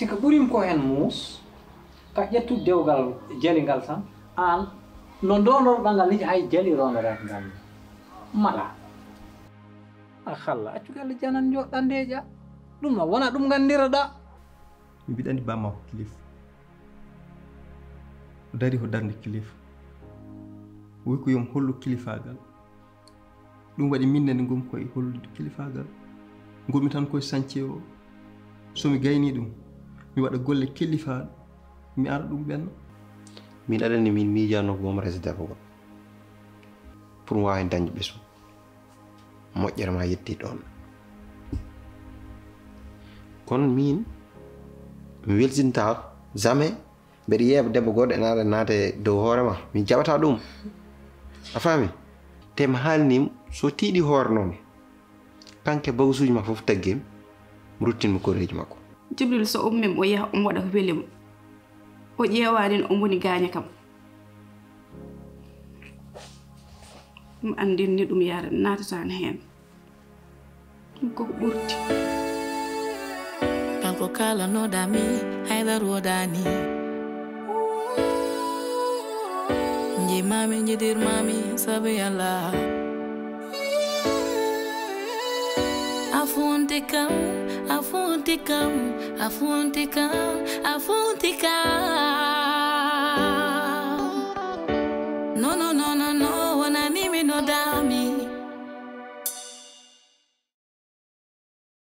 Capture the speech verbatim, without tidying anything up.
Sika ɓurim ko heen muus, ka ƴettude dewgal jali ngal tan, aan no ndoondorɗaa ngal nii hay jali roondoraaki ngal nii. Maɗa. A halla, accu galle janan njooɗɗaa ndeeƴa. Ɗum na wona ɗum nganndiroɗaa. Mi mbiɗa anndi bamma ko kilifa. O dari ko darnde kilifa. O wi ko yo mi hollu kilifaagal. Ɗum waɗi min nene ngonmi koye hollude kilifaagal. Ngonmi tan koye sance o. So mi gayni ɗum, mi waɗa golle kelifaaɗe, mi ara ɗum ɓenna. Min aɗa anndi min miijaano ko Momar Aziz Debbo goɗɗo. Pour mi waawa heen dañde ɓesngu. Moƴƴere ma yetti ɗoon. Kono min, mi welsintaa jamais mbeɗa yeeɓa debbo goɗɗo ene ara naata e dow hoore ma. Mi jaɓataa ɗum. A faami? Te mi haalnii mo, so tiiɗi hoore noon, kanko e bagasuuji makko fof taggii mi, mi ruttin mo koreeji makko. Jibril so ummii, o yaha, omo waɗa ko weli mo. O ƴeewaani no omo woni gaaña kam. Mi anndinii ɗum yaara naatataani heen. Ɗum koko ɓurti. Kanko kaalanoɗaa mi, haydara woodaani. Njimaami, njidirmaami, sabu yalla. A funti kam, a funti kam, a funti kam, a funti kam.